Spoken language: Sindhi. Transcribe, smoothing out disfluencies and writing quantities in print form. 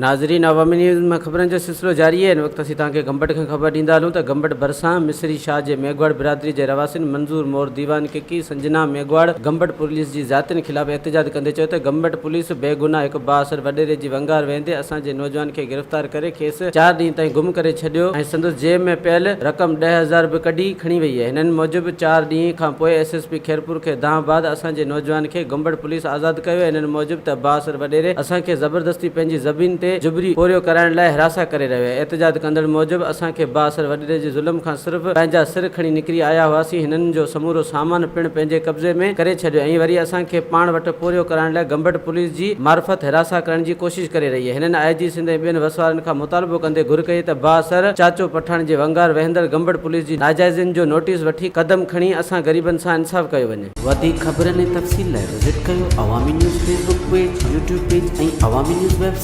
ناظرين عوامي نيوز ۾ خبرن جو سلسلو جاري آهي هن وقت اسين توهان کي گمبٽ کان خبر ڏيندا هلون ته گمبٽ ڀرسان مصري شاهه جي ميگهواڙ برادري جي رهواسين منظور مور ديوان ڪڪي سنجنا ميگهواڙ گمبٽ پوليس جي زيادتين خلاف احتجاج ڪندي چيو ته گمبٽ پوليس بيگناهه هڪ بااثر وڏيري جي ونگار ويندي اسان جي نوجوان کي گرفتار ڪري کيس چار ڏينهن تائين گم ڪري ڇڏيو ۽ سندس جيب ۾ پيل رقم 10,000 به ڪڍي کڻي وئي هنن موجب چار ڏينهن کان پوء ايس ايس پي خيرپور کي دانهن بعد اسان جي نوجوان کي گمبٽ پوليس آزاد ڪيو هنن موجب ته بااثر وڏيري اسان کي زبردستي پنهنجي زمين تي جبري پورهيو ڪرائڻ لاء هراسان ڪري رهيو آهي. احتجاج ڪندڙ موجب اسان کي بااثر وڏيري جي ظلم کان صرف پنهنجا سر کڻي نڪري آيا هئاسين هنن جو سمورو سامان پڻ پنهنجي قبضي ۾ ڪري ڇڏيو ۽ وري اسان کي پاڻ وٽ پورهيو ڪرائڻ لاء گمبٽ پوليس جي معرفت هراسان ڪرڻ جي ڪوشش ڪري رهي آهي. هنن آء جي سنڌ ۽ ٻين وس وارن کان مطالبو ڪندي گهر ڪئي ته بااثر چاچو پٺاڻ جي ونگار وهندڙ گمبٽ پوليس جي ناجائزين جو نوٽيس وٺي قدم کڻي اسان غريبن سان انصاف ڪيو وڃي. وڌيڪ خبرن ۽ تفصيل لاء وزٽ ڪيو Awami news Facebook page, YouTube page ۽ Awami news website.